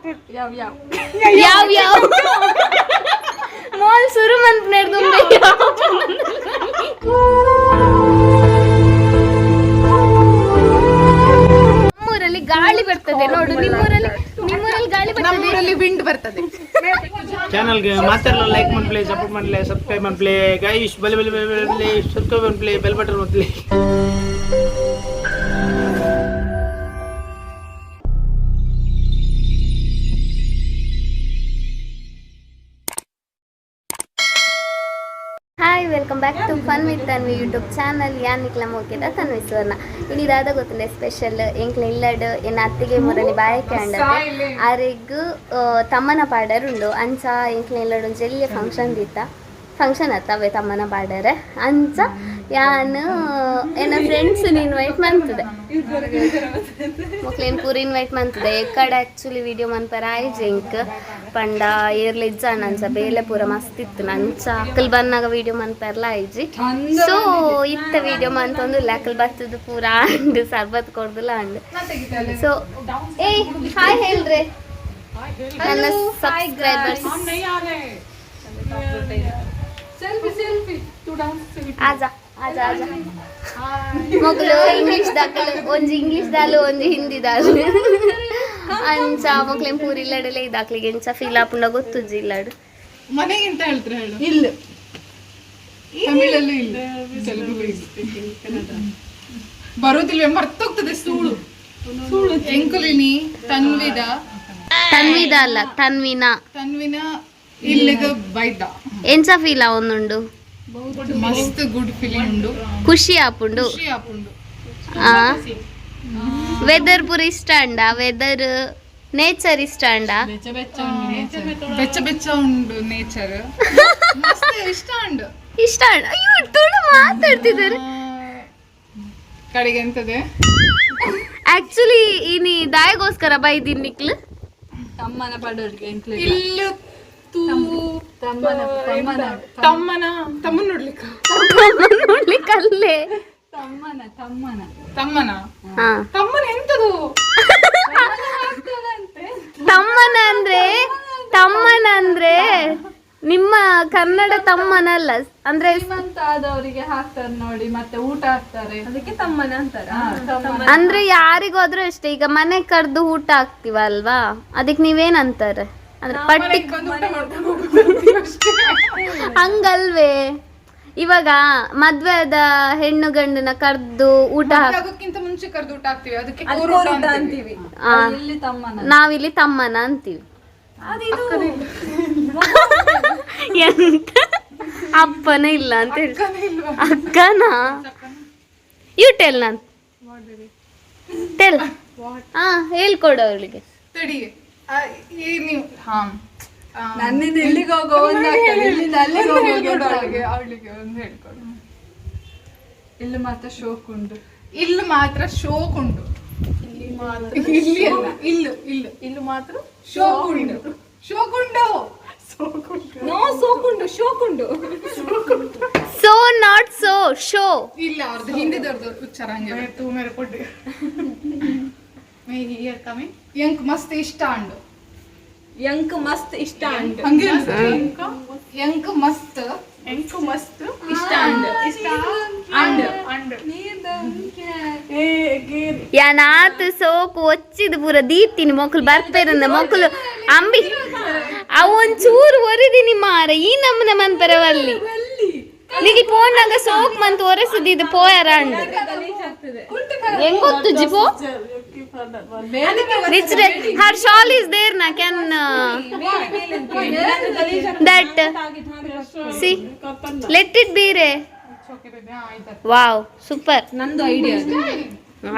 ಯಾವ ಯಾವ ಯಾವ ಯಾವ ಮೋಲ್ ಸುರು ಮನ್ಪುನೆರ್ದು ನಮ್ಮೂರಲ್ಲಿ ಗಾಳಿ ಬರ್ತದೆ ನೋಡು. ನಿಮ್ಮೂರಲ್ಲಿ ನಿಮ್ಮೂರಲ್ಲಿ ಗಾಳಿ ಬರ್ತದೆ. ನಮ್ಮೂರಲ್ಲಿ ವಿಂಡ್ ಬರ್ತದೆ. ಚಾನಲ್ಗೆ ಮಾತಾಡಲ್ಲ, ಲೈಕ್ ಮಾಡ್ಪ್ಲೆ, ಸಪೋರ್ಟ್ ಮಾಡ್ಲೆ, ಸಬ್ಸ್ಕ್ರೈಬ್ ಮಾಡ್ಪ್ಲೆ ಗೈಸ್. ಬಲೆ ಬಲೆ ಬಲೆ ಬಲೆ ಬಲೆ ಸಬ್ಸ್ಕ್ರೈಬ್ ಮಾಡ್ಪ್ಲೆ, ಬೆಲ್ ಬಟನ್ ಒತ್ತಲೆ. Hi, welcome back to fun with Tanvi YouTube channel. ಯಾನ್ ನಿಕ್ಲ ಮೋಕೆದ ತನ್ವಿ ಸುವರ್ಣ. ಇನಿ ದಾದ ಗೊತ್ತುಂಡೆ ಸ್ಪೆಷಲ್? ಎಂಕ್ಲ ಇಲ್ಲಡ್ ಎನ್ನ ಅತ್ತಿಗೆ ಮೊರನಿ ಬಾಯಕ್ಕೆ ಅಂಡತೆ ಆರೆಗ್ ತಮ್ಮನ ಪಾಡರ್ ಉಂಡು. ಅಂಚ ಎಂಕ್ಲ ಇಲ್ಲಡ್ ಒಂಜಿ ಎಲ್ಯ ಫಂಕ್ಷನ್ ದಿತ್ತ, ಫಂಕ್ಷನ್ ಅತ್ತ ಅವೇ ತಮ್ಮನ ಪಾಡರೆ. ಅಂಚ ಯಾನ್ ಎನ್ನ ಫ್ರೆಂಡ್ಸ್ ಇನ್ವೈಟ್ ಮಂತದೆ, ಮೊಕ್ಲೇನ್ ಪೂರ ಇನ್ವೈಟ್ ಮಂತದೆ. ಎಕ್ಕಡ ಆ್ಯಕ್ಚುಲಿ ವಿಡಿಯೋ ಮನ್ಪರ ಆಯ್ಜಿ ಎಂಕ್ ಪಂಡ ಏರ್ಲ ಇಜ್ಜಾಂಡ ಅಂಚ ಬೇಲೆ ಪೂರ ಮಸ್ತ್ ಇತ್ತು. ನಂಚ ಅಕ್ಕಲ್ ಬನ್ನಾಗ ವಿಡಿಯೋ ಮನ್ಪರ್ಲ ಆಯ್ಜಿ. ಸೊ ಇತ್ತ ವಿಡಿಯೋ ಮಂತೊಂದು ಅಕ್ಕಲ್ ಬರ್ತದ ಪೂರ ಅಂಡ್ ಸರ್ಬತ್ ಕೊಡ್ದಿಲ್ಲ ಅಂಡ್. ಸೊ ಏ ಹಾಯ್ ಹೇಳ್ರಿ ನನ್ನ ಸಬ್ಸ್ಕ್ರೈಬರ್ಸ್. ಆಜಾ ಆಜಾ ಆಜಾ. ಮೊಗಲು ಇಂಗ್ಲಿಷ್ ದಾಕಲು, ಒಂಜಿ ಇಂಗ್ಲಿಷ್ ದಾಲು, ಒಂಜಿ ಹಿಂದಿ ದಾಲು. ಅಂಚ ಮೊಕ್ಲೇನ್ ಪೂರಿ ಇಲ್ಲಡಲೆ ಇದಾಕ್ಲಿಗೆ ಎಂಚ ಫೀಲ್ ಆಪುಂಡ ಗೊತ್ತುಜ್ಜಿ ಇಲ್ಲಡು. ಮನೆಗಿಂತ ಹೇಳ್ತಾರೆ ಹೇಳು. ಇಲ್ಲ, ತಮಿಳಲ್ಲೂ ಇಲ್ಲ, ತೆಲುಗು ಇಲ್ಲ, ಬರೋದಿಲ್ವೇ? ಮರ್ತೋಗ್ತದೆ. ಸುಳ್ಳು ಸುಳ್ಳು. ಎಂಕುಲಿನಿ ತನ್ವಿದ. ತನ್ವಿದ ಅಲ್ಲ, ತನ್ವಿನ. ತನ್ವಿನ ಇಲ್ಲಿಗ ಬೈದ. ಎಂಚ ಫೀಲ್ ಆವೊಂದುಂಡು? ಮಸ್ತ್ ಗುಡ್ ಫೀಲಿಂಗ್ ಉಂಡು. ಖುಷಿ ಆಪುಂಡು. ಖುಷಿ ಆಪುಂಡು. ಆ ವೆದರ್ ಪೂರ ಇಷ್ಟ ಅಂಡ? ವೆದರ್ ನೇಚರ್ ಇಷ್ಟ ಅಂಡ? ಬೆಚ್ಚ ಬೆಚ್ಚ ಉಂಡು ನೇಚರ್, ಮಸ್ತ್ ಇಷ್ಟ ಉಂಡು. ಇಷ್ಟ ಅಂಡ? ಅಯ್ಯೋ, ತುಳು ಮಾತಾಡ್ತಿದ್ದಾರೆ. ಕಡೆಗೆ ಎಂತದೆ? ಆಕ್ಚುಲಿ ಇನಿ ದಾಯಗೋಸ್ಕರ ಬೈದಿನ್ ನಿಕ್ಲು. ತಮ್ಮನ ಪಡೋರಿಗೆ ಎಂಕ್ಲೆಗ್. ಇಲ್ಲು ತೂ ತಮ್ಮನ ತಮ್ಮನ. ತಮ್ಮನ ತಮ್ಮನ್ ನೋಡ್ಲಿಕ್ಕ. ನೋಡ್ಲಿಕ್ಕಲ್ಲೇ. ತಮ್ಮನ ತಮ್ಮನ. ತಮ್ಮನ. ಹಾ. ತಮ್ಮನ ಎಂತದು? ತಮ್ಮನ ಅಂದ್ರೆ, ತಮ್ಮನ ಅಂದ್ರೆ ನಿಮ್ಮ ಕನ್ನಡ ತಮ್ಮನಲ್ಲ ಅಂದ್ರೆ ಶ್ರೀಮಂತ ಆದವರಿಗೆ ಹಾಕ್ತಾರೆ ನೋಡಿ, ಮತ್ತೆ ಊಟ ಹಾಕ್ತಾರೆ, ಅದಕ್ಕೆ ತಮ್ಮನ ಅಂತಾರೆ. ಅಂದ್ರೆ ಯಾರಿಗಾದ್ರೂ ಅಷ್ಟೇ, ಈಗ ಮನೆ ಕರ್ದು ಊಟ ಹಾಕ್ತಿವಲ್ವಾ, ಅದಕ್ಕೆ ನೀವೇನಂತಾರೆ? ಅಂದ್ರೆ ಪಟ್ಟಿ ಬಂದು ಊಟ ಮಾಡ್ಕೊಂಡು ಹೋಗ್ತೀವಿ ಅಷ್ಟೇ. ಹಂಗಲ್ವೇ, ಇವಾಗ ಮದ್ವೆ ಆದ ಹೆಣ್ಣು ಗಂಡನ ಕರ್ದು ಊಟ ಮದ್ವೆ ಹಾಕ್ ಆಗೋಕ್ಕಿಂತ ಮುಂಚೆ ಕರ್ದು ಊಟ ಹಾಕ್ತಿವಿ, ಅದಕ್ಕೆ ಕೋರೋಟ ಅಂತೀವಿ. ಆ, ಇಲ್ಲಿ ತಮ್ಮನ. ನಾವಿಲ್ಲಿ ತಮ್ಮನ ಅಂತೀವಿ. ಎಂತ ಅಪ್ಪನ ಇಲ್ಲ ಅಂತ ಹೇಳಿ. ಅಕ್ಕನೇ ಇಲ್ವಾ? ಅಕ್ಕನ you tell, ನಾನು ಟೆಲ್. ಹಾ, ಹೇಳ್ಕೊಡು ಅವಳಿಗೆ. ತಡಿ, ಈ ನೀವು ಹಾ ಆ, ನನ್ನಿಂದ ಇಲ್ಲಿಗೆ ಹೋಗೋ ಒಂದು ಆಗ್ತದೆ, ಇಲ್ಲಿಂದ ಅಲ್ಲಿಗೆ ಒಂದು ಹೋಗೋ ಹೇಳ್ಕೊಡು ಒಂದು. ಅವಳಿಗೆ, ಅವಳಿಗೆ ಒಂದು ಹೇಳ್ಕೊಡು. ಇಲ್ಲಿ ಮಾತ್ರ ಶೋಕ್ ಉಂಟು. ಇಲ್ಲಿ ಮಾತ್ರ ಶೋಕ್ ಉಂಟು. ಇಲ್ಲಿ ಅಲ್ಲ, ಇಲ್ಲು ಇಲ್ಲು ಇಲ್ಲಿ ಮಾತ್ರ ಶೋಕ್ ಉಂಟು, ಶೋಕ್ ಉಂಟು. ನೋ, ಸೋಕುಂಡು, ಶೋಕುಂಡು. ಸೊ not so show. ಇಲ್ಲ, ಅವ್ರದ್ದು ಹಿಂದಿದವ್ರದ್ದು ಉಚ್ಚಾರ ಹಂಗೆ. ತೂ ಮೇರೆ ಕೊಡ್ರಿ ಮೇ here coming. ಎಂಕ್ ಮಸ್ತ್ ಇಷ್ಟ ಅಂಡು. ಎಂಕ್ ಮಸ್ತ್ ಇಷ್ಟ ಉಂಟು. ಹಂಗೆ ಎಂಕ್ ಮಸ್ತ್ ಎಂಕ್ ಮಸ್ತ್ ಇಷ್ಟ ಉಂಟು, ಇಷ್ಟ ಅಂಡ್. ಯಾನಾತ್ ಸೋಕು ಒಚ್ಚಿದ್ ಪೂರ ದೀತೀನಿ ಮೊಕ್ಕಲು ಬರ್ಪೇರಂದ ಮೊಕ್ಕಲು ಅಂಬಿ ಅವು ಒಂಚೂರು ಒರಿದಿನಿ ಮಾರ. ಈ ನಮ್ಮನೆ ಮನ್ಪರವಲ್ಲಿ ನಿಗಿ ಪೋನಾಗ ಸೋಕ್ ಮಂತ್ ಒರೆಸುದಿದ್ದು ಪೋಯರ ಅಂಡ್ ಹೆಂಗ್ ಗೊತ್ತು ಜಿಪೋ ನಿಚ್ರೆ ಹರ್ ಶಾಲ್ is there ನಾ can that see, let it be ರೇ. ವಾವ್, ಸೂಪರ್. ನಂದು ಐಡಿಯಾ.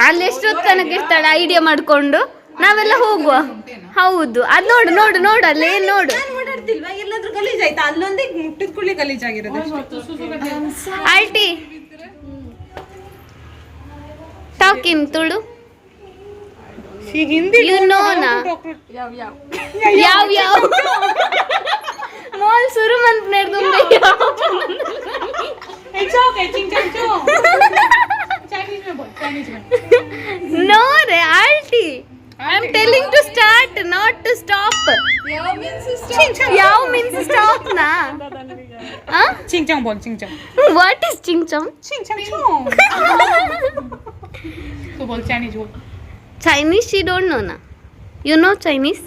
ಅಲ್ಲಿ ಎಷ್ಟೊತ್ತು ತನಕ ಇರ್ತಾಳೆ ಐಡಿಯಾ ಮಾಡ್ಕೊಂಡು? ನಾವೆಲ್ಲ ಹೋಗುವ. ಹೌದು, ಅದ್ ನೋಡು ನೋಡು ನೋಡು, ಅಲ್ಲೇ ನೋಡು. ಓಡಾಡ್ತಿಲ್ವಾ? ಎಲ್ಲಾದ್ರೂ ಗಲೀಜ್ ಆಯ್ತಾ? ಅಲ್ಲೊಂದೇ ಮುಟ್ಟಿದ ಕೂಡಲೇ ಗಲೀಜಾಗಿರೋದು. ಆಲ್ಟಿ talk in Tulu. You know ನಾ? ಯಾವ ಯಾವ. ಯಾವ ಯಾವ ಮೋಲ್ ಸುರು ಮನ್ಪುನೆರ್ದು. ನೋ ರೇ ಆಲ್ಟಿ, I am telling to start, not to stop. चिंगचंग बोल, चिंगचंग। What is ಚಿಂಗ್-ಚಾಂಗ್? चिंगचंग चोंग। तू बोल, चाइनीज बोल। Chinese she don't know ना. You know Chinese?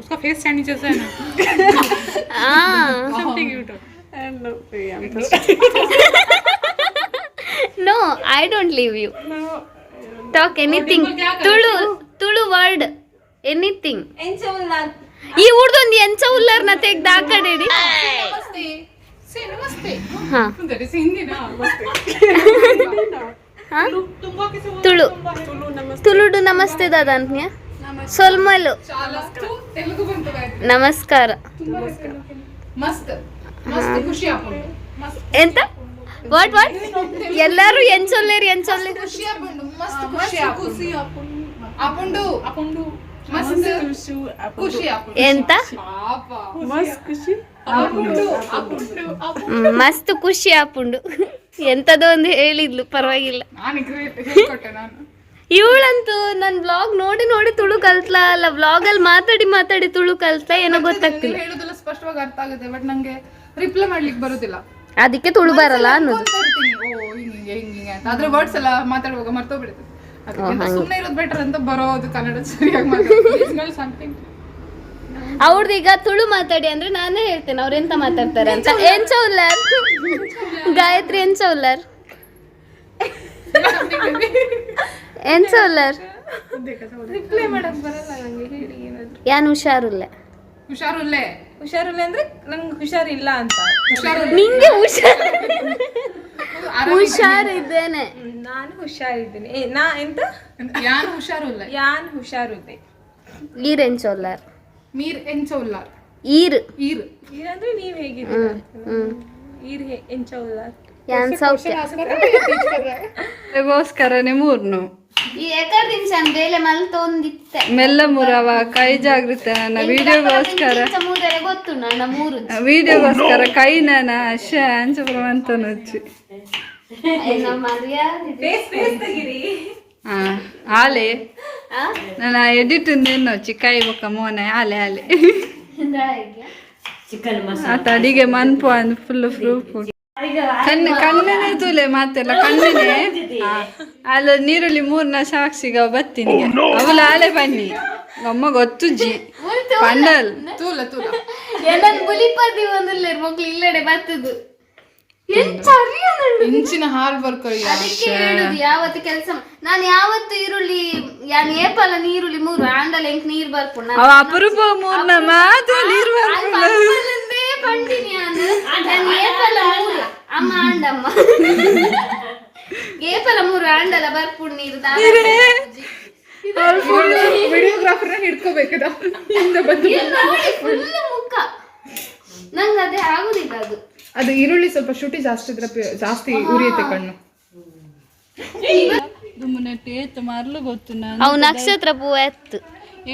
उसका फेस चाइनीज जैसा है ना। ಆ something you talk. No, I don't leave you. Talk anything. क्या करे? Tulu, Tulu word, anything. ಎಂಚ ಉಲ್ಲ? ಈ ಉಡ್ದೊಂದು ಎಂಚ ಉಲ್ಲರ್ನ ತೆಗ್ದು ಆ ಕಡೆ ಇಡಿ. ನಮಸ್ತೆ ಸೇ, ನಮಸ್ತೆ. ಹಾ. That is Hindi ನಾ? ಹಾ? ತುಳು, ತುಳುಡು ನಮಸ್ತೆ ದಾದ ಅಂತ್ನ್ಯಾ? ಸೊಲ್ಮಲು. చాలా తెలుగు ಬಂತು ಗಾಯತ್ರಿ. ನಮಸ್ಕಾರ. ಮಸ್ತ್ ಮಸ್ತ್ ಖುಷಿ ಆಪುಂಡು ಮಸ್ತ್. ಎಂತ? What what? ಎಲ್ಲಾರು ಎಂಚೊಲ್ಲೇರು, ಎಂಚೊಲ್ಲೇರು? ಖುಷಿ ಆಪುಂಡು, ಮಸ್ತ್ ಖುಷಿ ಖುಷಿ ಆಪುಂಡು. ಆಪುಂಡು, ಮಸ್ತ್ ಖುಷಿ ಆಪುಂಡು. ಎಂತ? ಪಾಪ, ಮಸ್ತ್ ಖುಷಿ ಆಪುಂಡು, ಆಪುಂಡು ಆಪುಂಡು. ಮಸ್ತ್ ಖುಷಿ ಆಪುಂಡು ಎಂತದೋ ಒಂದು ಹೇಳಿದ್ಲು, ಪರವಾಗಿಲ್ಲ. ನಾನು ಹೇಳ್ಕೊಟ್ಟೆ ನಾನು. ಇವಳಂತೂ ನನ್ನ ಬ್ಲಾಗ್ ನೋಡಿ ನೋಡಿ ತುಳು ಕಲ್ತ್ಲಾ ಅಲ್ಲ, ಬ್ಲಾಗ್ ಅಲ್ಲಿ ಮಾತಾಡಿ ಮಾತಾಡಿ ತುಳು ಕಲ್ತ್ಲಾ ಏನೋ ಗೊತ್ತಾಗ್ತಿಲ್ಲ. ನೀವು ಹೇಳೋದೆಲ್ಲ ಸ್ಪಷ್ಟವಾಗಿ ಅರ್ಥ ಆಗುತ್ತೆ, ಬಟ್ ನಂಗೆ ರಿಪ್ಲೈ ಮಾಡ್ಲಿಕ್ಕೆ ಬರುದಿಲ್ಲ. ಅದಕ್ಕೆ ತುಳು ಬರಲ್ಲ ಅನ್ನೋದು. ಅನ್ಕೊಂತಾ ಇರ್ತೀನಿ, ಓ ಹಿಂಗೆ ಹಿಂಗೆ ಹಿಂಗೆ ಅಂತ. ಆದ್ರೆ ವರ್ಡ್ಸ್ ಎಲ್ಲ ಮಾತಾಡುವಾಗ ಮರ್ತೋಗ್ಬಿಡುತ್ತೆ. ಅದಕ್ಕಿಂತ ಸುಮ್ಮನೆ ಇರೋದು ಬೆಟರ್ ಅಂತ ಬರೋದು ಕನ್ನಡ ಸರಿಯಾಗಿ ಮಾತಾಡ್ತೀನಿ. ಸಮಥಿಂಗ್. ಅವ್ರದ್ದು ಈಗ ತುಳು ಮಾತಾಡಿ ಅಂದ್ರೆ ನಾನೇ ಹೇಳ್ತೇನೆ ಅವ್ರ ಎಂತ ಮಾತಾಡ್ತಾರೆ ಅಂತ. ಎಂಚ ಉಲ್ಲಾರ್ ಗಾಯತ್ರಿ? ಎಂಚ ಉಲ್ಲಾರ್? ಎಂಚ ಉಲ್ಲಾರ್? ರಿಪ್ಲೈ ಮಾಡಕ್ ಬರಲ್ಲ ನಂಗೆ, ಹೇಳಿ ಏನಾದ್ರು. ಯಾನ್ ಹುಷಾರುಲ್ಲ. ಹುಷಾರುಲ್ಲೇ. ಹುಷಾರಿಲ್ಲ ಅಂದ್ರೆ ನಂಗೆ ಹುಷಾರಿಲ್ಲ ಅಂತ. ಹುಷಾರು. ನಿಂಗೆ ಹುಷಾರ್, ಹುಷಾರಿದ್ದೇನೆ. ನಾನು ಹುಷಾರಿದ್ದೇನೆ. ಏ, ನಾ ಎಂತ? ಯಾನ್ ಹುಷಾರುಲ್ಲ. ಯಾನ್ ಹುಷಾರಿದ್ದೆ. ಈರ್ ಎಂಚ ಉಲ್ಲಾರ್? ಮೀರ್ ಎಂಚ ಉಲ್ಲಾರ್? ಈರ್. ಈರ್. ಈರಂದ್ರೆ ನೀವ್ ಹೇಗಿದ್ದೀರಾ? ಈರ್ ಎಂಚ ಉಲ್ಲ? ಯಾನ್ ಸೌಖ್ಯ. ಗೋಸ್ಕರನೇ ಮೂರ್ನು. ಈ ಎಕರ್ ನಿಮಿಷ ಬೇಲೆ ಮಲ್ತೊಂದಿತ್ತೆ. ಮೆಲ್ಲ ಮುರವ ಕೈ ಜಾಗೃತ ನನ್ನ ವಿಡಿಯೋಗೋಸ್ಕರ. ಮೂದರೆ ಗೊತ್ತು ನನ್ನ ಮೂರು. ವಿಡಿಯೋಗೋಸ್ಕರ ಕೈ ನನ್ನ ಅಶೆ ಅಂಚಪುರ ಅಂತ ನೊಚ್ಚಿ. ನಮ್ಮ ಮರ್ಯಾದೆ. ಫೇಸ್ ಫೇಸ್ ತೆಗಿರಿ. ಹಾ ಆಲೆ. ಆ? ನನ್ನ ಎಡಿಟ್ ನೊಚ್ಚಿ ಕೈ ಬೊಕ್ಕ ಮೋನೆ ಆಲೆ ಆಲೆ. ಆತ ಅಡಿಗೆ ಮನ್ಪು ಅಂದ್ ಫುಲ್ ಪ್ರೂಫ್. ಕಣ್ಣು ಕಣ್ಣನೇ ತೂಲೆ ಮಾತೆಲ್ಲ ಕಣ್ಣನೇ. ಅಲ್ಲ, ನೀರುಳ್ಳಿ ಮೂರ್ನ ಸಾಕ್ಷಿಗ ಬತ್ತೀನಿ ಅವಳ ಆಲೆ ಬನ್ನಿ ಅಮ್ಮ ಗೊತ್ತುಜ್ಜಿ ಪಂಡಲ್. ತೂಲ ತೂಲ. ಏನನ್ ಬುಲಿಪದಿ ಒಂದುಲ್ಲೇರ್ ಮಕ್ಳು ಇಲ್ಲಡೆ ಬತ್ತದು ಎಂಚ ಅರಿಯನುಂಡು. ಇಂಚಿನ ಹಾರ್ಡ್ ವರ್ಕ್. ಅದಕ್ಕೆ ಹೇಳುದು ಯಾವತ್ತು ಕೆಲಸ ನಾನು ಯಾವತ್ತು ಈರುಳ್ಳಿ ಯಾನ್ ಏಪಲ ನೀರುಳ್ಳಿ ಮೂರು ಆಂಡಲ ಎಂಕ್ ನೀರ್ ಬರ್ಪುಂಡು. ಅವ ಅಪರೂಪ ಮೂರ್ನ ಮಾತ್ರ ನೀರು. ಅಲ್ಪ ಅಪ್ಪಲಂದೇ ಪಂಡಿನಿ ನಾನು. ನಾನು ಏಪಲ ಮೂರು ಅಮ್ಮ ಆಂಡಮ್ಮ ಏಪಲ ಮೂರು ಆಂಡಲ ಬರ್ಪುಂಡು ನೀರು ದಾನ. ವಿಡಿಯೋಗ್ರಾಫರ್ನ ಹಿಡ್ಕೋಬೇಕದ ಹಿಂದೆ ಬಂದು. ಇಲ್ಲಿ ನೋಡಿ ಫುಲ್ ಮುಖ. ನಂಗೆ ಅದೇ ಆಗುದಿಲ್ಲ ಅದು. ಅದು ಈರುಳ್ಳಿ ಸ್ವಲ್ಪ ಶುಟಿ ಜಾಸ್ತಿ ಇದ್ರೆ ಜಾಸ್ತಿ ಉರಿಯುತ್ತೆ ಕಣ್ಣು. ಮರ್ಲು ಗೊತ್ತು. ಅವು ನಕ್ಷತ್ರ ಪೂ ಎತ್ತು.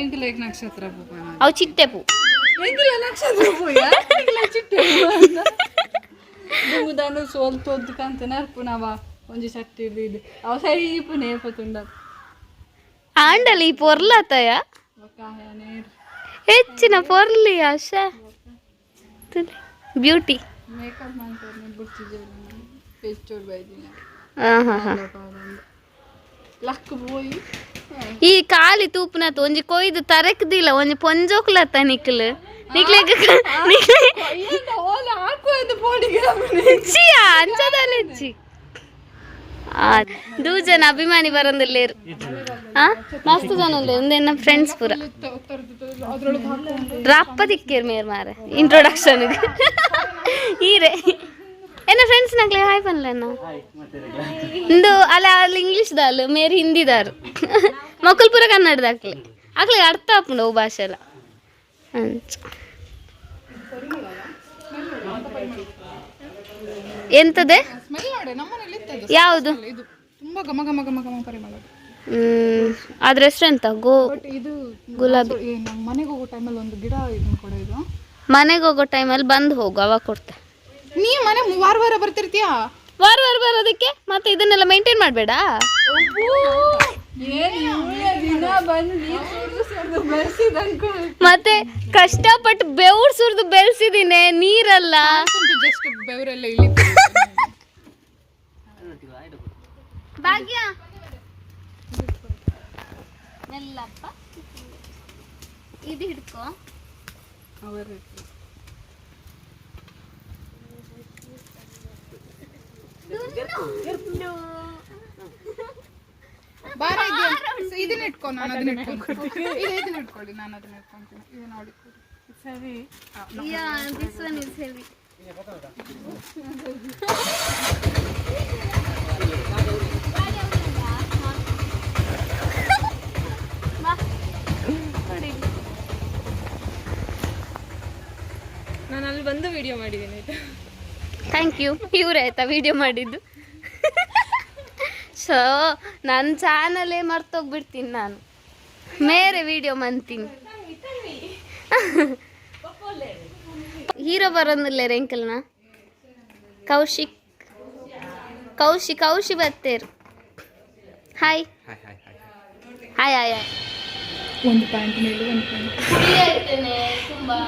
ಎಂಕುಲೇಕ್ ನಕ್ಷತ್ರ ಪೂ? ಅವು ಚಿಟ್ಟೆ ಪೂ. ಎಂಕುಲ ನಕ್ಷತ್ರ ಪೂ ಚಿಟ್ಟೆ ದುಂಬುದಾನು ಸೋಲ್ ತೋದ್ದು ಕಂತ ನರ್ಪುನವ ಒಂಜಿ ಚಟ್ಟಿ ಇದು ಅವ ಸೈಪು ನೇಪ ತುಂಡ. ಆಂಡಲಿ ಈ ಪೊರ್ಲಾತಯ ಹೆಚ್ಚಿನ ಪೊರ್ಲಿ ಆಶಾ ಬ್ಯೂಟಿ. ಮೇಕಪ್ ಮಾಡ್ತಾರೆ ಬಿಡ್ತಿದ್ದೇವೆ ಪೆಚ್ಚೋಡ್ ಬೈದಿನ. ಹಾ ಹಾ. ಲಕ್ ಪೋಯಿ. ಈ ಖಾಲಿ ತೂಪುನತ್ ಒಂಜಿ ಕೊಯ್ದು ತರಕ್ದಿಲ್ಲ ಒಂಜಿ ಪೊಂಜೋಕ್ಲತ್ತ ನಿಕ್ಲು ನಿಕ್ಲೆ. ಓಲ ಹಾಕುವ ಪೋಡಿಗೆ. ಹೆಚ್ಚಿಯಾ ಅಂಚದಲ್ಲಿ ಹೆಚ್ಚಿ ಆ ದೂಜನ ಅಭಿಮಾನಿ ಬರಂದಿಲ್ಲೇರು. ಆ ಮಸ್ತ್ ಜನ ಉಲ್ಲೇರು. ಒಂದೇನ ಫ್ರೆಂಡ್ಸ್ ಪೂರ ರಪ್ಪ ತಿಕ್ಕೇರ್ ಮೇರ್ ಮಾರೆ ಇಂಟ್ರೊಡಕ್ಷನ್ ಈರೆ. ಏನ ಫ್ರೆಂಡ್ಸ್ ನಕ್ಲೆ ಹಾಯ್ ಪನ್ಲೆನ ಇಂದು. ಅಲ್ಲ ಅಲ್ಲಿ ಇಂಗ್ಲೀಷ್ ದಾಲ್ ಮೇರ್ ಹಿಂದಿದಾರು, ಮಕ್ಕಳು ಪೂರ ಕನ್ನಡದಾಕ್ಲೆ. ಅಕ್ಲೆ ಅರ್ಥ ಆಪುಂಡು ಅವು ಭಾಷೆ ಎಲ್ಲ ಅಂಚ. ಎಂತದೆ? ಸ್ಮೆಲ್ ನೋಡಿ, ನಮ್ಮನೇಲಿ ಇತ್ತು ಅದು. ಯಾವುದು? ಇದು ತುಂಬಾ ಘಮ ಘಮ ಘಮ ಘಮ ಪರಿಮಳ. ಅದ್ರ ಹೆಸರು ಎಂತ? ಗೋ ಬಟ್ ಇದು ಗುಲಾಬಿ. ನಮ್ಮ ಮನೆಗೆ ಹೋಗೋ ಟೈಮಲ್ಲಿ ಒಂದು ಗಿಡ ಇದನ್ನ ಕೊಡ ಇದು. ಮನೆಗೆ ಹೋಗೋ ಟೈಮಲ್ಲಿ ಬಂದು ಹೋಗು, ಅವಾಗ ಕೊಡ್ತೆ. ನೀ ಮನೆ ವಾರ ವಾರ ಬರ್ತಿರ್ತೀಯಾ? ವಾರ ವಾರ ಬರೋದಕ್ಕೆ ಮತ್ತೆ ಇದನ್ನೆಲ್ಲ ಮೇಂಟೈನ್ ಮಾಡಬೇಡ. ದಿನ ಬಂದು ನೀರು ಸುರಿದು. ಮತ್ತೆ ಕಷ್ಟಪಟ್ಟು ಬೆವ್ರು ಸುರಿದು ಬೆಳೆಸಿದೀನಿ, ನೀರಲ್ಲ. ಜಸ್ಟ್ ಬೆವರೆಲ್ಲ ಇಳಿತು. ಭಾಗ್ಯ, ಮೆಲ್ಲಪ್ಪ, ಇದು ಹಿಡ್ಕೋ. ಬಾರ ಇದೆಯಾ? ಇದನ್ನ ಇಟ್ಕೊ, ನಾನು ಅದನ್ನ ಇಟ್ಕೊಂತೀನಿ. ಇದು ಇದನ್ನ ಇಟ್ಕೊಳ್ಳಿ, ನಾನು ಅದನ್ನ ಇಟ್ಕೊಂತೀನಿ. ಇದು ನೋಡಿ. Yeah, this one is heavy. ನಾನು ಅಲ್ಲಿ ಬಂದು ವಿಡಿಯೋ ಮಾಡಿದ್ದೀನಿ, ಆಯ್ತಾ? Thank you. ಇವ್ರೆ ಆಯ್ತಾ ವಿಡಿಯೋ ಮಾಡಿದ್ದು. ಸೊ ನನ್ನ ಚಾನಲೇ ಮರ್ತೋಗ್ಬಿಡ್ತೀನಿ ನಾನು, ಮೇರೆ ವಿಡಿಯೋ ಮಂತೀನಿ. ಹೀರೋ ಬರೋದಿಲ್ಲ ರೆಂಕಲ್ನ. ಕೌಶಿಕ್, ಕೌಶಿ, ಕೌಶಿ ಬರ್ತೇರು. Hi hi hi hi. ಒಂದು ಪ್ಯಾಂಟ್ ಮೇಲೆ ಒಂದು ಪ್ಯಾಂಟ್. ಕುಡಿಯ ತುಂಬಾ.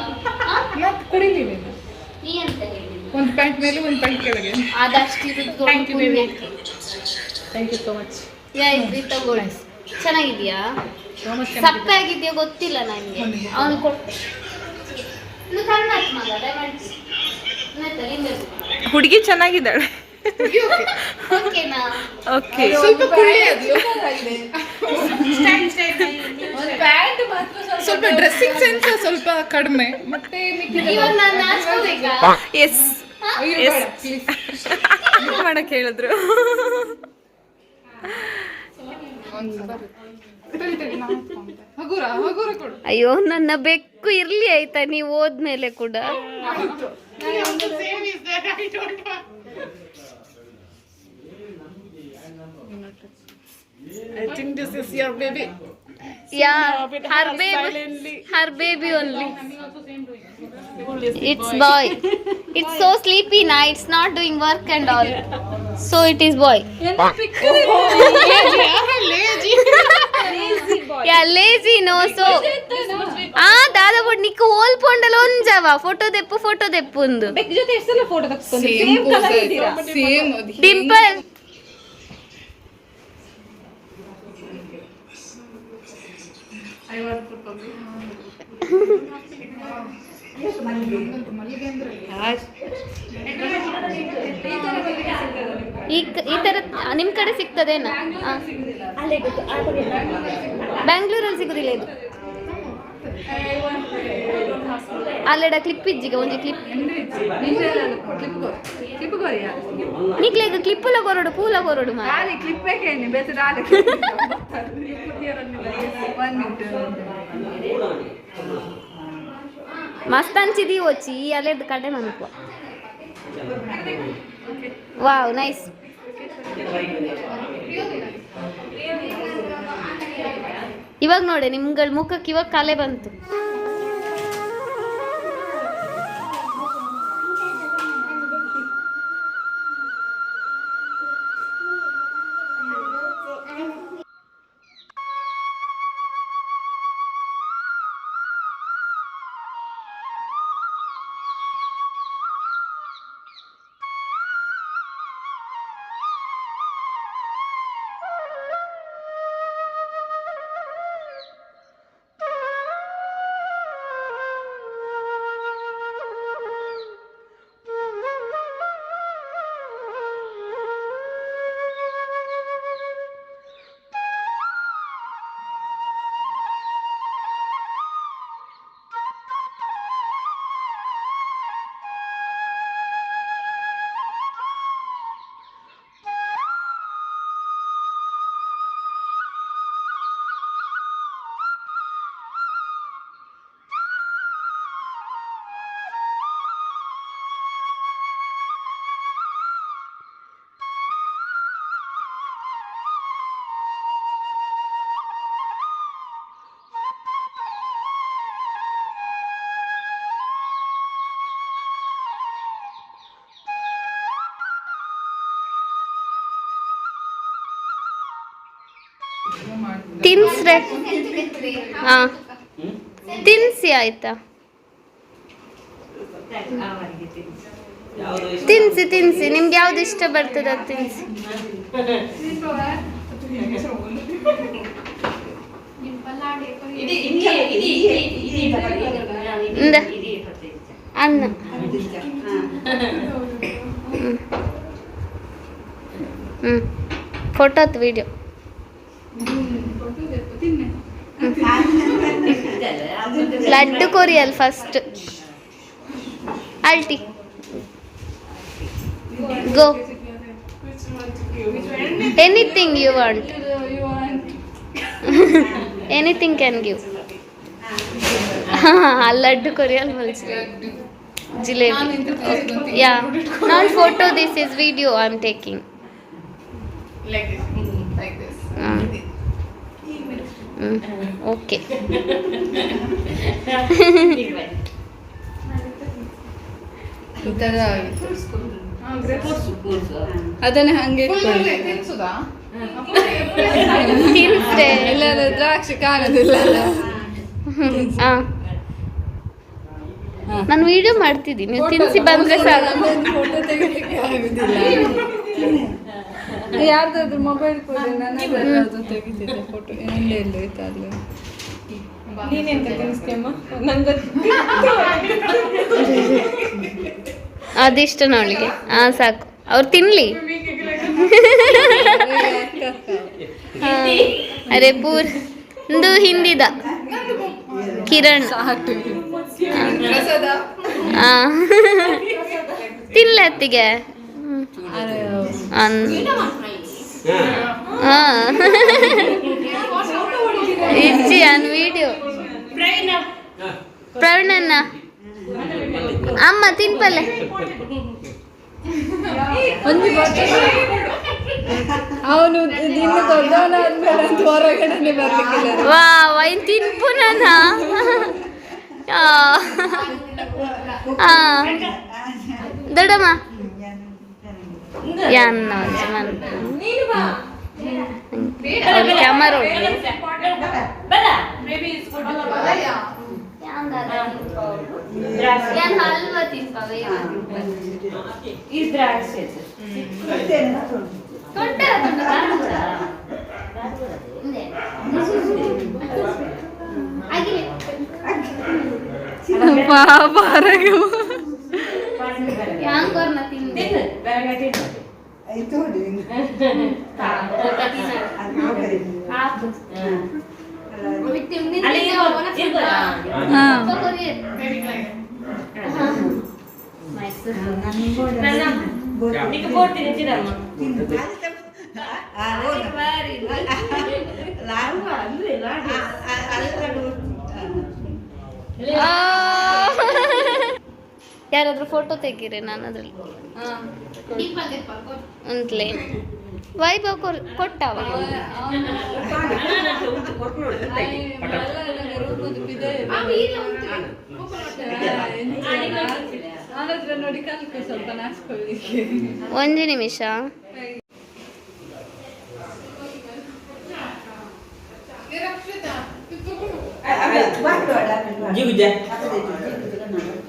ಮತ್ತೆ ಕುಡಿಲಿಲ್ಲ. ನೀ ಅಂತ ಹೇಳಿದ್ದು. ಒಂದು ಪ್ಯಾಂಟ್ ಮೇಲೆ ಒಂದು ಪ್ಯಾಂಟ್ ಕೆಳಗೆ. ಅದಷ್ಟಿರೋದು. Thank you, baby. Thank you so much. ಯಾ, ಇದು ತಗೊಳ್ಳಿ. ಚೆನ್ನಾಗಿದ್ಯಾ, ಸಪ್ಪೆ ಆಗಿದ್ಯಾ ಗೊತ್ತಿಲ್ಲ ನನಗೆ. ಅವನು ಕೊಟ್ಟೆ. ಇನ್ನು ಕಣ್ಣು ಹಾಕಿ ಮಗ, ದಯಮಾಡಿ. ಹುಡುಗಿ ಚೆನ್ನಾಗಿದ್ದಾಳೆ. ಓಕೆನಾ? ಓಕೆ. ಸ್ವಲ್ಪ ಕುಳ್ಳಿ ಅದು. ಸ್ವಲ್ಪ ಡ್ರೆಸ್ಸಿಂಗ್ ಸೆನ್ಸ್ ಸ್ವಲ್ಪ ಕಡಿಮೆ, ಮತ್ತೆ ಮಿಕ್ಕಿದೆಲ್ಲ. ಇವಾಗ ನಾನು ನಾಚ್ಕೋಬೇಕಾ? ಎಸ್. ಅಯ್ಯೋ ಬೇಡ, ಪ್ಲೀಸ್. ಮಾಡಕ್ ಹೇಳಿದ್ರು. ಒಂದು ಬರುತ್ತೆ. ತಡಿ, ತಡಿ, ನಾನು ಎತ್ಕೊಂಡೆ. ಹಗುರ ಹಗುರ ಕೊಡು. ಅಯ್ಯೋ, ನನ್ನ ಬೆಕ್ಕು ಇರ್ಲಿ ಆಯ್ತಾ, ನೀವು ಹೋದ್ಮೇಲೆ ಕೂಡ. Same is there, I don't I think this is your baby. Yeah, her baby, her baby only. It's boy. It's so sleepy ನಾ. It's not doing work and all, so it is boy. Yeah, lazy, no? So ಆ ದಾದ ಬೊಡ್ ನಿಕ್ಕ ಓಲ್ ಪೊಂಡಲ ಒಂಜವ photo ದೆಪ್ಪು, photo ದೆಪ್ಪು ಒಂದು. ಜೊತೆ ಎಷ್ಟು ಸಲ photo same same. Dimple. ಈ ತರ ನಿಮ್ ಕಡೆ ಸಿಗ್ತದೇನಾ? ಬ್ಯಾಂಗ್ಳೂರಲ್ಲಿ ಸಿಗುದಿಲ್ಲ ಇದು. ಅಲ್ಲೆಡ ಕ್ಲಿಪ್ ಇಜ್ಜಿಗೆ ಒಂಜಿ ಕ್ಲಿಪ್. ನಿಕ್ಲೆಗ್ ಕ್ಲಿಪ್ಪುಲ ಕೊರಡು, ಪೂಲ ಕೊರಡು ಮಾರ್ರೆ. ಕ್ಲಿಪ್ ಬೇಕೇನಿ ಬೇರೆ. One minute. ಮಸ್ತ್ ಅಂಚಿದಿ ಓಚಿ ಈ ಅಲೆದ್ ಕಡೆ ಮನ್ಪುವ. ವಾವ್, ನೈಸ್. ಇವಾಗ ನೋಡಿ, ನಿಮ್ಗಳ ಮುಖಕ್ಕೆ ಇವಾಗ ಕಲೆ ಬಂತು. ತಿನ್ಸ್ರೆ. ಹಾ. ತಿನ್ಸಿ ಆಯ್ತಾ? ತಿನ್ಸಿ ತಿನ್ಸಿ, ನಿಮ್ಗೆ ಯಾವ್ದು ಇಷ್ಟ ಬರ್ತದೆ ಅದು ತಿನ್ಸಿ. ಇಂದ ಅನ್ನ. ಹ್ಮ್ ಫೋಟೋ ವಿಡಿಯೋ. ಲಡ್ಡು ಕೊರಿಯಲ್ ಫಸ್ಟ್ ಅಲ್ಟಿ go. Anything you want, anything can give. Laddu ಕೊರಿಯಲ್ ಮಲ್ಸಿ jalebi. Yeah, not photo, this is video I am taking. Like this, like this. Okay. ಅದನ್ನೇ ಹಂಗೆ ಇಟ್ಕೊಳ್ಳಿ. ತಿನ್ಸುದಾ? ತಿನ್ಸ್ರೆ. ಇಲ್ಲಾಂದ್ರೆ ದ್ರಾಕ್ಷಿ ಕಾಣುದಿಲ್ಲ ಅಲ್ಲ. ಹಾ, ನಾನು ವಿಡಿಯೋ ಮಾಡ್ತಿದ್ದೀನಿ, ನೀವು ತಿನ್ಸಿ ಬಂದ್ರೆ ಸಾಕು. ಫೋಟೋ ತೆಗಿಲಿಕ್ಕೆ ಆಗುದಿಲ್ಲ. ಯಾರ್ದಾದ್ರು ಮೊಬೈಲ್ ಕೊಡಿ, ನನ್ನ ತೆಗಿತಿದ್ದೆ ಫೋಟೋ. ಎಲ್ಲೇ ಎಲ್ಲ ಹೋಯ್ತು ಅಲ್ಲಿ. ನೀನೆಂತ ತಿನ್ನಿಸ್ತೀಯಮ್ಮ? ನಂಗೆ ಅದಿಷ್ಟ ಅವಳಿಗೆ. ಹಾ ಸಾಕು, ಅವ್ರು ತಿನ್ಲಿ. ಹಾ. ಅರೆ ಪೂರ್ ಇಂದು ಹಿಂದಿದ ಕಿರಣ್. ಹಾ ತಿನ್ಲೆ ಅತ್ತಿಗೆ. ಹಾ ಇಜ್ಜಿ ಅನ್ ವಿಡಿಯೋ. ಪ್ರವೀಣಣ್ಣ ಅಮ್ಮ ತಿನ್ಪಲ್ಲೆ. ಒಂದು ಅವನು ಇನ್ನು ದೊಡ್ಡವನಾದ್ಮೇಲೆ ಅಂತೂ ಹೊರಗಡೆನೆ ಬರ್ಲಿಕ್ಕಿಲ್ಲ. ವಾ ವೈನ್ ತಿನ್ಪು ನಾನ. ದೊಡ್ಡಮ್ಮ ಯಾನ್ನ ಕ್ಯಾಮರಾ. ಯಾನ್ ಹಲ್ವಾ ತಿನ್ಪವೆ. ಪಾಪ ಹೊರಗೆ. ಯಾಂಗೋರ್ನ ತಿಂದೆ. ಹಾ. ಯಾರಾದ್ರೂ ಫೋಟೋ ತೆಗೀರಿ, ನಾನು ಅದ್ರಲ್ಲಿ ಅಂತಲೇ ವೈಭವ್ ಕೊಟ್ಟವ. ಅವನತ್ರ ನೋಡಿ ಕಲ್ಕು ಸ್ವಲ್ಪ ನಾಚ್ಕೊಳ್ಳಿಕ್ಕೆ. ಒಂದು ನಿಮಿಷ.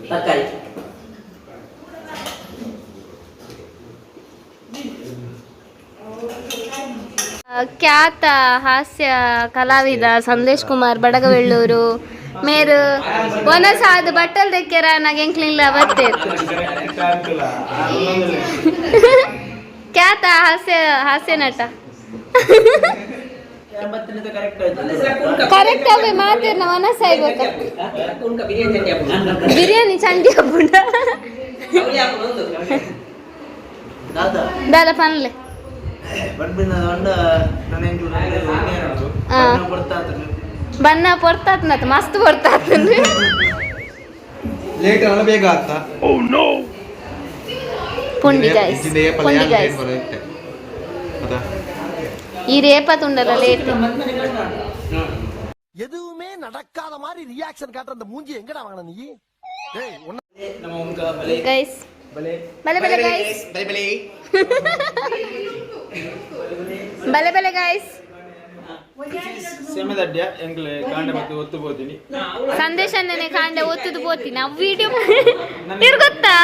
ತರಕಾರಿ. ಖ್ಯಾತ ಹಾಸ್ಯ ಕಲಾವಿದ ಸಂದೇಶ್ ಕುಮಾರ್ ಬಡಗವೆಳ್ಳೂರು ಮೇರು ಒನಸಾದ ಬಟ್ಟಲ್ ದೆಕ್ಕೆರ ನಾಗೆಂಕ್ಲಿಲ್ಲ ಬತ್ತೇರು. ಖ್ಯಾತ ಹಾಸ್ಯ ಹಾಸ್ಯ ನಟ. ಕರೆಕ್ಟ್ ಅವೇ ಮಾತೇರ್ನ ಒನಸಾಯ್ಬೇಕ. ಬಿರಿಯಾನಿ ಚಂಡಿ ಹಬ್ಬುಂಡ ದಾದ ಪನ್ಲೆ. ಬಣ್ಣ ಪೊರ್ತಾತ್ನತ್ ಮಸ್ತ್ ಪೊರ್ತಾತ್. ಲೇಟ್ ಅಲ್ಲ, ಬೇಗ ಆಗ್ತಾ. ಪುಂಡಿ ಗಾಯ್ಸ್, ಪುಂಡಿ ಗಾಯ್ಸ್. ಈ ರೇಪ ತುಂಡಲ್ಲ ಲೇಟ್. எதுவுமே நடக்காத மாதிரி ரியாக்ஷன் காட்டுற அந்த மூஞ்சி எங்கடா வாங்கின நீ? டேய் உன்ன ಗೈಸ್, ಬಲೆ ಬಲೆ ಗೈಸ್, ಬಲೆ ಬಲೆ ಗೈಸ್. ಸೆಮೆದಡ್ಯ ಎಂಗ್ಲೆ ಕಾಂಡೆ ಮತ್ತು ಒತ್ತು ಪೋತೀನಿ. ಸಂದೇಶನೇ ಕಾಂಡೆ ಒತ್ತುದು ಪೋತೀನಿ. ಆ ವಿಡಿಯೋ ಇರ್ ಗೊತ್ತಾ?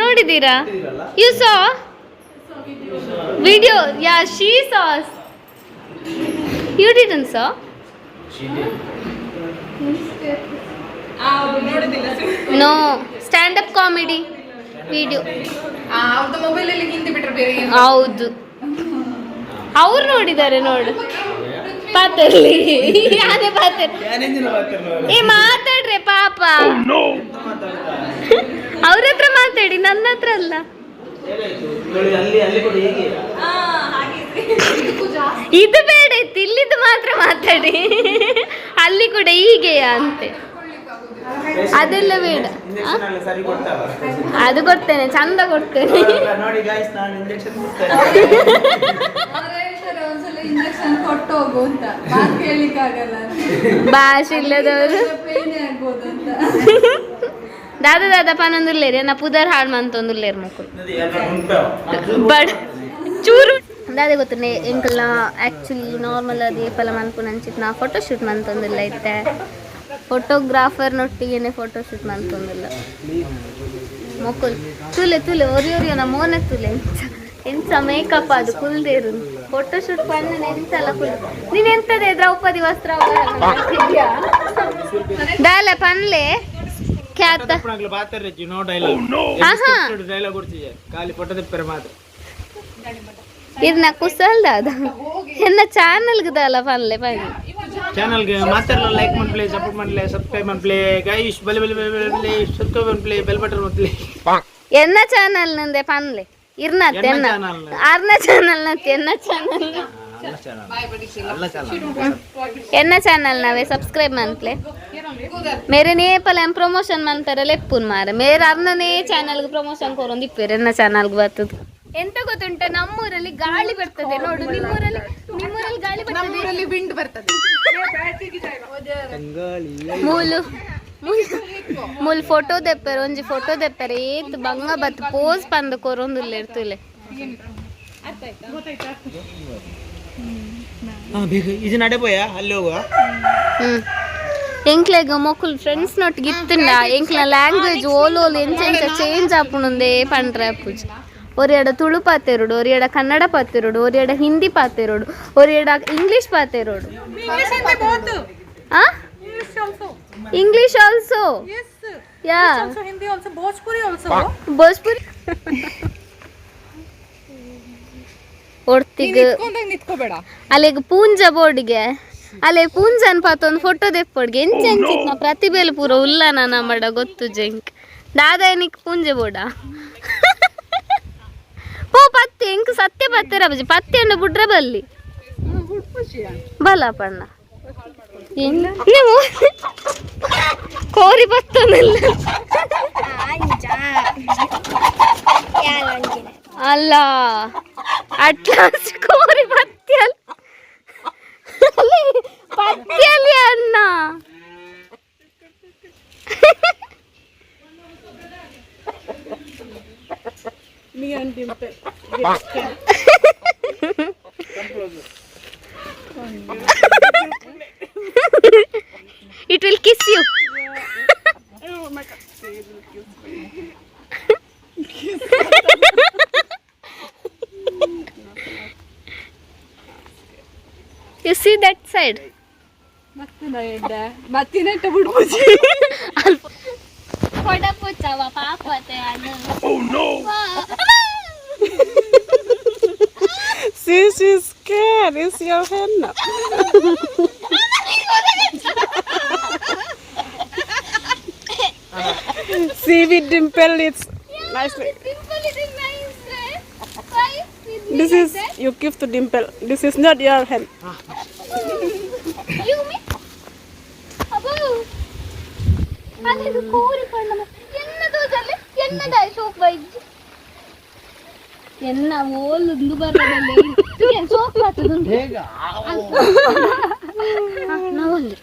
ನೋಡಿದೀರಾ? You saw video? Yeah, she saws. You didn't saw? No, stand up comedy video. ಅವ್ರದ್ದು ಮೊಬೈಲ್ ಅಲ್ಲಿ ಹಿಂದಿ ಬಿಟ್ರೆ ಬೇರೆ ಏನು? ಹೌದು, ಅವ್ರು ನೋಡಿದ್ದಾರೆ ನೋಡು. ಪಾತರ್ಲಿ ಯಾನೇ ಪಾತರ್. ಏ ಮಾತಾಡ್ರೆ ಪಾಪ, ಅವ್ರ ಹತ್ರ ಮಾತಾಡಿ, ನನ್ನ ಹತ್ರ ಅಲ್ಲ. ಅಲ್ಲಿ ಅಲ್ಲಿ ಕೂಡ ಹೀಗೆ. ಇದು ಬೇಡ ಇತ್ತು, ಇಲ್ಲಿದ್ದು ಮಾತ್ರ ಮಾತಾಡಿ. ಅಲ್ಲಿ ಕೂಡ ಹೀಗೆಯಾ ಅಂತೆ, ಅದೆಲ್ಲ ಬೇಡ. ಆ? ಇಂಜೆಕ್ಷನ್ ಎಲ್ಲ ಸರಿ ಕೊಡ್ತಾವ? ಅದು ಕೊಡ್ತೇನೆ, ಚಂದ ಕೊಡ್ತೇನೆ. ನೋಡಿ ಗಾಯ್ಸ್, ನಾನು ಇಂಜೆಕ್ಷನ್ ಕೊಡ್ತೇನೆ. ಅವ್ರು ಹೇಳ್ತಾರೆ ಒಂದ್ಸಲ ಇಂಜೆಕ್ಷನ್ ಕೊಟ್ಟು ಹೋಗು ಅಂತ, ಮಾತು ಕೇಳಲಿಕ್ಕಾಗಲ್ಲ. ಭಾಷೆ ಇಲ್ಲದವರು. ಪೇನೆ ಆಗ್ಬೋದು ಅಂತ. ದಾದಾ ದಾದಾ ಪನೊಂದುಲ್ಲೇರಿ ನಾ ಪುದರ್ ಹಾಳು ಮಂತೊಂದುಲ್ಲೇರು ಮಕ್ಕಳು. ಬಟ್ ಚೂರು ದಾದೆ ಗೊತ್ತುಂಡೆ ಎಂಕಲ್ನ ಆ್ಯಕ್ಚುಲಿ ನಾರ್ಮಲ್ ಅದು ಏಪಲ ಮನ್ಪುನ ಅಂಚಿತ್ ನಾ ಫೋಟೋ ಶೂಟ್ ಮಂತೊಂದಿಲ್ಲ ಇತ್ತೆ. ಫೋಟೋಗ್ರಾಫರ್ ನೊಟ್ಟಿಗೆನೆ ಫೋಟೋ ಶೂಟ್ ಮಂತೊಂದಿಲ್ಲ ಮೊಕ್ಕುಲ್. ತುಲೆ ತುಲೆ ಒರಿ ಒರಿ ನಾ ಮೋನೆ ತುಲೆ. ಎಂಚ ಎಂಚ ಮೇಕಪ್ ಅದು ಕುಲ್ದೇರು ಫೋಟೋ ಶೂಟ್ ಪಣ್ಣ ಎಂತಲ್ಲ ಕುಲ್. ನೀನ್ ಎಂತದೆ ದ್ರೌಪದಿ ವಸ್ತ್ರ ಮಾಡ್ತಿದ್ಯಾ? ದಾಲ ಪನ್ಲೆ ಖ್ಯಾತ. No dialogue. ಆಹಾ. ಡೈಲಾಗ್ ಕೊಡ್ತಿದ್ದೆ, ಖಾಲಿ ಫೋಟೋ ತೆಪ್ಪರೆ ಮಾತ್ರ. ಇರ್ನ ಕುಸಲ್ ದಾದ ಎನ್ನ ಚಾನಲ್ಗೆ ದಾಲ ಪನ್ಲೆ ಪನ್ಲೆ. ಚಾನಲ್ಗೆ ಮಾತಾಡಲ್ಲ ಲೈಕ್ ಮನ್ಪ್ಲೆ, ಸಪೋರ್ಟ್ ಮನ್ಲೆ, ಸಬ್ಸ್ಕ್ರೈಬ್ ಮನ್ಪ್ಲೆ ಗೈಸ್. ಬಲೆ ಬಲೆ ಬಲೆ ಬಲೆ ಬಲೆ ಸಬ್ಸ್ಕ್ರೈಬ್ ಮನ್ಪ್ಲೆ, ಬೆಲ್ ಬಟನ್ ಒತ್ತಲೆ. ಎನ್ನ ಚಾನಲ್ ನಂದೆ ಪನ್ಲೆ ಇರ್ನತ್ತೆ. ಎನ್ನ ಎನ್ನ channel ನ? ಅರ್ನ ಚಾನಲ್ ನತ್ತೆ ಎನ್ನ ಚಾನಲ್. ಅಲ್ಲ ಚಾನಲ್. ಎನ್ನ ಚಾನಲ್ ನಾವೇ ಸಬ್ಸ್ಕ್ರೈಬ್ ಮನ್ಪ್ಲೆ. ಮೇರೆ ನೇಪಲ ಪ್ರಮೋಷನ್ ಮನ್ಪೆರ ಲೆಪ್ಪುನ್ ಮಾರೆ. ಮೇರೆ ಅರ್ನನೇ ಚಾನಲ್ಗೆ ಪ್ರಮೋಷನ್ ಕೊರೊಂದು ಇಪ್ಪೇರು. ಎನ್ನ ಚಾನಲ್ಗೆ ಬರ್ತದೆ ಎಂತ ಗೊತ್ತುಂಟ? ನಮ್ಮೂರಲ್ಲಿ ಗಾಳಿ ಬರ್ತದೆ ನೋಡು. ನಿಮ್ಮೂರಲ್ಲಿ ನಿಮ್ಮೂರಲ್ಲಿ ಗಾಳಿ ಬರ್ತದೆ? ನಮ್ಮೂರಲ್ಲಿ ವಿಂಡ್ ಬರ್ತದೆ. ಮೂಲು ಮೂಲು ಫೋಟೋ ದೆಪ್ಪೆರ್, ಒಂಜಿ ಫೋಟೋ ದೆಪ್ಪೆರ್. ಏತ್ ಬಂಗ ಬತ್ ಪೋಸ್ ಪಂದ್ ಕೊರೊಂದುಲ್ಲೆ ಇರ್ತುಲೆ. ಬೇಗ ಇದು ನಡೆ ಪೋಯ, ಅಲ್ಲಿ ಹೋಗುವ. ಎಂಕ್ಲೆಗ್ ಮೊಕುಲ್ ಫ್ರೆಂಡ್ಸ್ ನೊಟ್ಟಿಗೆ ಇತ್ತುಂಡ ಎಂಕ್ಲ ಲ್ಯಾಂಗ್ವೇಜ್ ಓಲ್ ಓಲ್ ಎಂಚ ಎಂಚ ಚೇಂಜ್ ಆಪುಣುಂದೇ ಪಂಡ್ರೆ ಅಪ್ಪುಜಿ. ಒರಿಯಡ ತುಳು ಪಾತೆರೋಡು, ಒರಿಯಡ ಕನ್ನಡ ಪಾತೆರೋಡು, ಒರಿಯಡ ಹಿಂದಿ ಪಾತೆರೋಡು, ಒರಿಯಡ ಇಂಗ್ಲಿಷ್ ಪಾತೆರೋಡು. ಆ English also? Yeah. Hindi also, Bhojpuri also. Bhojpuri ಒರ್ತಿಗ್ ನಿಂತ್ಕೊಂಡಾಗ ನಿಂತ್ಕೋಬೇಡ. ಅಲ್ಲಿಗೆ ಪೂಂಜ ಬೋರ್ಡ್ಗೆ, ಅಲ್ಲೇ ಪೂಂಜನ್ ಪಾತ ಒಂದು ಫೋಟೋ ದೆಪ್ಪೊಡ್ಗೆ. ಎಂಚ ಎಂಚಿತ್ನ ಪ್ರತಿಭೆಲ್ ಪೂರ ಉಲ್ಲನ ನಮ್ಮಡ ಗೊತ್ತು ಜಂಕ್. ದಾದಾ ನಿಕ್ ಪೂಂಜೆ ಬೋಡ ಪೋ ಪತ್ತೆ. ಎಂಕ್ ಸತ್ಯ ಪತ್ತೆ ರಬಜಿ ಪತ್ತೆ ಅಂಡ ಬುಡ್ರ ಬಲ್ಲಿ ಬಲ ಪಣ್ಣ. ನೀವು ಕೋರಿ ಬತ್ತನಿಲ್ಲ ಅಲ್ಲ, ಅಟ್ಲಾಸ್ಟ್ ಕೋರಿ ಪತ್ತೆ ಅಲ್ಲಿ ಪತ್ತೆಯಲ್ಲಿ ಅಣ್ಣ. Me and Dimple. It will kiss you. Oh my God. It will kiss me. You see that side? ಮತ್ತೆ ಮತ್ತಿನೆಟ್ಟ ಬಿಡ್ಪುಜಿ. ಕೊಡಪುಚ್ಚವ ಪಾಪತೆ. See, she's scared. It's your hand now. See with Dimple, it's nicely. This is you give to Dimple. This is not your hand. You me? ಅಬ್ಬೋ. ಅಲ್ಲಿದು ಕೋರಿ ಪಣ್ಣ ಎನ್ನ ದೋಜಲ್ಲಿ ಎನ್ನದ soap ಬೈಜ್ ಎನ್ನ ಓಲುಂದು ಬರದಲ್ಲಿ soap ಬರ್ತದೆ. ನಾವಲ್ಲಿ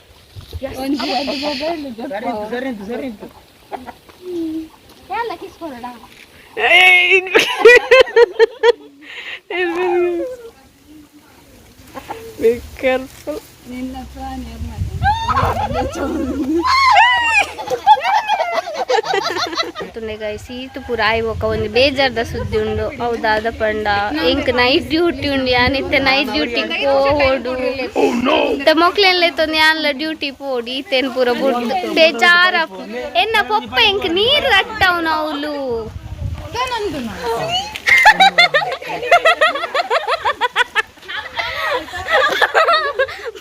ಸರಿ ಸರಿ ಸರಿ. ಎಲ್ಲ ಕಿಸ್ ಕೊಡೋಣ. Be careful. ನಿನ್ನ ಪ್ರಾಣಿ. ಗೈಸ್, ಈತು ಪೂರ ಆಯ್ ಬೊಕ ಒಂಜಿ ಬೇಜಾರ್ದ ಸುದ್ದಿ ಉಂಡು. ಹೌದಾದ ಪಂಡ ಎಂಕ್ ನೈಟ್ ಡ್ಯೂಟಿ ಉಂಡು. ಯಾನ್ ಇತ್ತೆ ನೈಟ್ ಡ್ಯೂಟಿ ಪೋಡು. ಇತ್ತೆ ಮೊಕ್ಲೆನ್ ಲೆತ್ತೊಂದು ಯಾನ್ಲ ಡ್ಯೂಟಿ ಪೋಡು. ಈತೇನ್ ಪೂರ ಬುಡ್ದು ಬೇಜಾರ. ಎನ್ನ ಪೊಪ್ಪ ಎಂಕ್ ನೀರು ರಟ್ಟವ್ನ ಅವ್ಲು. ನಂದು.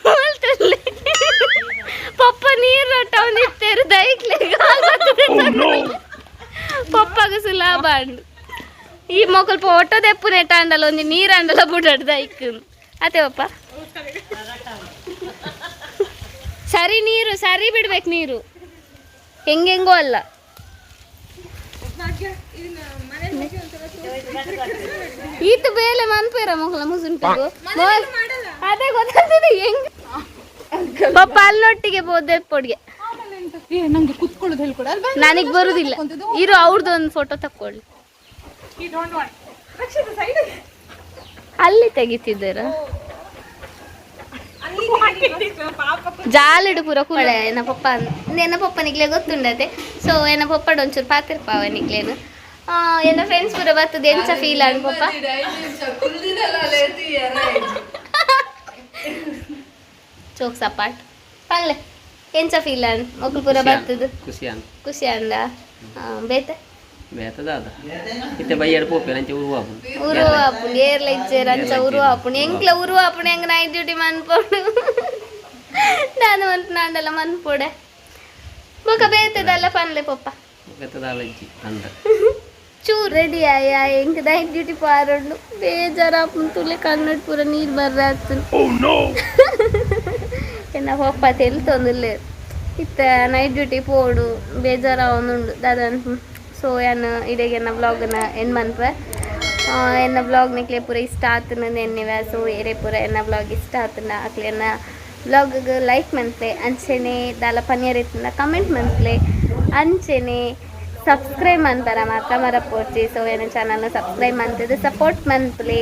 ಬೋಲ್ತಲ್ಲಿ ಪಪ್ಪ ನೀರು ರಟ್ಟವ್ನ ಇತ್ತೇರು ದೈಕ್ಲೆ. ಪಪ್ಪಗ ಸುಲಾಭ ಅಂಡು. ಈ ಮೊಕಲ್ ಫೋಟೋ ದೆಪ್ಪುನೆಟ ಅಂಡಲ ಒಂಜಿ ನೀರು ಅಂಡಲ ಬುಡಡ್ ದೈಕ್ ಅತೆ. ಪಪ್ಪ, ಸರಿ, ನೀರು ಸರಿ ಬಿಡ್ಬೇಕು. ನೀರು ಹೆಂಗೆಂಗೋ ಅಲ್ಲ. ಈತ ಬೇಲೆ ಮನ್ಪೇರ ಮೊಕಲ ಮುಸುಂಟು. ಅದೇ ಗೊತ್ತಾಗ್ತದೆ ಹೆಂಗ್. ಪಪ್ಪ ಅಲ್ಲೊಟ್ಟಿಗೆ ಬೋದೆ ಪೊಡಿಗೆ. ಆಮೇಲೆ ಎಂತ? ಏ, ನಂಗೆ ಕುತ್ಕೊಳ್ಳೋದು ಹೇಳ್ಕೊಡ ಅಲ್ಲಿ ಬಂದು. ನನಗ್ ಬರುದಿಲ್ಲ ಇರು. ಅವ್ರದ್ದು ಒಂದು ಫೋಟೋ ತಕ್ಕೊಳ್ಳಿ. ಅಲ್ಲಿ ತೆಗಿತಿದ್ದೀರ. ಜಾಲಿಡು ಪೂರ ಕೂಳೆ. ಎನ್ನ ಪಪ್ಪ, ಎನ್ನ ಪಪ್ಪ ನಿಕ್ಲೆ ಗೊತ್ತುಂಡತೆ. ಸೊ ಎನ್ನ ಪಪ್ಪಡ ಒಂಚೂರು ಪಾತಿರ್ಪಾವ ನಿಕ್ಲೇನು. ಎನ್ನ ಫ್ರೆಂಡ್ಸ್ ಪೂರ ಬರ್ತದೆ. ಎಂಚ ಫೀಲ್ ಆಂಡ್ ಪಪ್ಪ? ಚೋಕ್ ಸಪಾಟ್ ಪಲ್ಲೆ. ಎಂಚ ಫೀಲ್ ಆಂಡ್ ಮೊಕ್ಲು ಪೂರ ಬರ್ತದೆ? ಖುಷಿ ಅಂತ. ಖುಷಿ ಅಂದ ಬೇತೆ. ಬೇತದಾದ ಇತ್ತೆ ಬೈಯಡ್ ಪೋಪೆ ಅಂಚೆ ಉರುವ. ಉರು ಆಪುಂಡು. ಏರ್ಲ ಇಜ್ಜೆರ್ ಅಂಚ ಉರು ಆಪುಂಡು. ಎಂಕ್ಲ ಉರು ಆಪುಂಡು. ಎಂಕ್ ನೈಟ್ ಡ್ಯೂಟಿ ಮನ್ಪೋಡು. ನಾನು ಮನ್ಪುನಾಂಡಲ ಮನ್ಪೋಡೆ. ಬೊಕ ಬೇತದಲ್ಲ ಪನ್ಲೆ ಪೊಪ್ಪ. ಬೇತದಾಲ ಇಜ್ಜಿ ಅಂದ. ಚೂರು ರೆಡಿ ಆಯ. ಎಂಕ್ ನೈಟ್ ಡ್ಯೂಟಿ ಪಾರುಂಡು. ಬೇಜಾರಾಪುಂಡು. ತುಲೆ ಕಣ್ಣಡ್ ಪೂರ ನೀರು ಬರ್ರಾತು. ಎನ್ನ ಪಪ್ಪ ತೆಲ್ತೊಂದುಲ್ಲೆರ್. ಇತ್ತೆ ನೈಟ್ ಡ್ಯೂಟಿ ಪೋಡು, ಬೇಜಾರಾವೊಂದುಂಡು ದಾದ. ಸೊ ಯಾನ್ ಇಡೆಗ್ ಎನ್ನ ವ್ಲಾಗ್ನ ಎಂಡ್ ಮನ್ಪೆ. ಎನ್ನ ವ್ಲಾಗ್ ನಿಕ್ಲೆ ಪೂರ ಇಷ್ಟ ಆತುಂಡು ಎನ್ನಿವೆ. ಸೊ ಏರೆ ಪೂರ ಎನ್ನ ವ್ಲಾಗ್ ಇಷ್ಟ ಆತುಂಡ ಅಕ್ಲೆನ ವ್ಲಾಗ್ ಲೈಕ್ ಮನ್ಪೆ. ಅಂಚೆನೆ ದಾಲ ಪನಿಯರ್ ಇತ್ತುಂಡ ಕಮೆಂಟ್ ಮನ್ಪಲೆ. ಅಂಚೆನೆ ಸಬ್ಸ್ಕ್ರೈಬ್ ಮನ್ಪರ ಮಾತ್ರ ಮರಪೋರ್ಚಿ. ಸೊ ಎನ್ನ ಚಾನಲ್ನ ಸಬ್ಸ್ಕ್ರೈಬ್ ಮಂತುದು ಸಪೋರ್ಟ್ ಮನ್ಪಲೆ.